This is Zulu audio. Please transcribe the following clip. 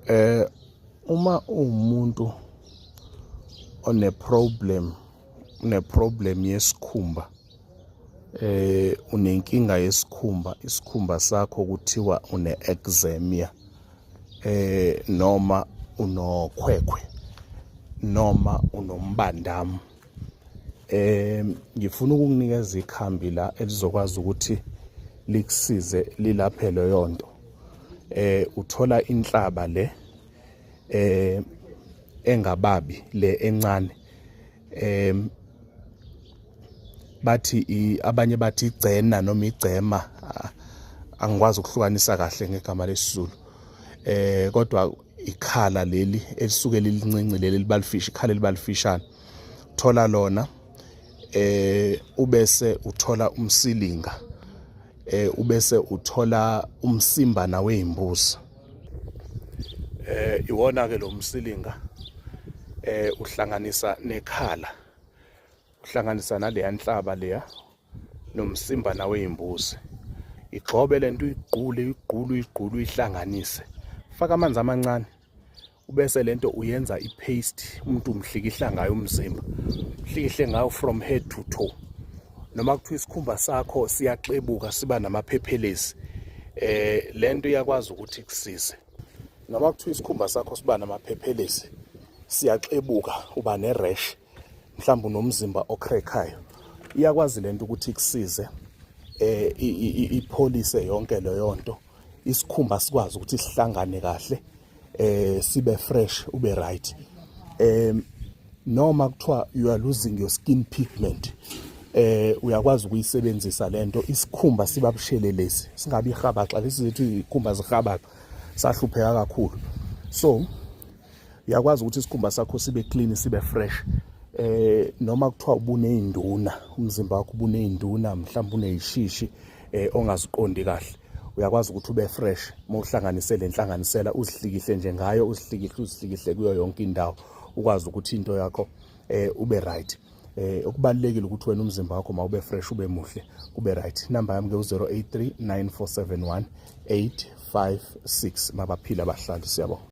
Uma uwumuntu one problem, une problem yesikhumba, unenkinga yesikhumba, isikhumba sakho kuthiwa une eczema, noma unokhwekhwe, noma unombandamu, ngifuna ukukunikeza ikhambi la elizokwazi ukuthi likusize lilaphe leyo nto. Uthola inhlaba le engababi, le encane, bathi abanye bathi igcena noma igcema, angikwazi ukuhlukanisa kahle ngegama lesiZulu, kodwa ikhala leli elisuke lilincinci, leli libalifisha, ikhala elibalifishana. Thola lona, ubese uthola umsilinga, ubese uthola umsimbana wezimbuzi. Iwona ke lo msilinga, uhlanganisa nekhala, uhlanganisa naleya nhlaba leya nomsimbana wezimbuzi. Igxobe lento, uyigqule, uyigqule, uyigqule, uyihlanganise. Faka amanzi amancane, ubese lento uyenza i-paste. Umuntu umhlikihla ngayo umzimba, uhlikihle ngayo from head to toe. Noma kuthiwa isikhumba sakho siyaxebuka, siba namaphephelezi, lento iyakwazi ukuthi ikusize. Noma kuthiwa isikhumba sakho siba namaphephelezi, siyaxebuka, uba ne-rash, mhlawumbe unomzimba ocrack-ayo, iyakwazi lento ukuthi ikusize, ipholise yonke leyo nto, isikhumba sikwazi ukuthi sihlangane kahle, sibe fresh, ube right. Noma kuthiwa you are losing your skin pigment, uyakwazi ukuyisebenzisa lento, isikhumba siba bushelelezi, singabi ihabaxa lesi zethu, ikhumba zihabaxa, sahlupheka kakhulu. So uyakwazi ukuthi isikhumba sakho sibe clean, sibe fresh. Noma kuthiwa ubuneyinduna, umzimba wakho ubuneyinduna, mhlawumbe uneyishishi ongaziqondi kahle, uyakwazi ukuthi ube fresh mawuhlanganise le nhlanganisela, uzihlikihle nje ngayo, uzihlikihle, uzihlikihle kuyo yonke indawo, ukwazi ukuthi into yakho ube right. Okubalekile ukuthi wena umzimba wakho mawube fresh, ube muhle, kube right. Number yami ke u083 9471 856. Mabaphila abahlali, siyabonga.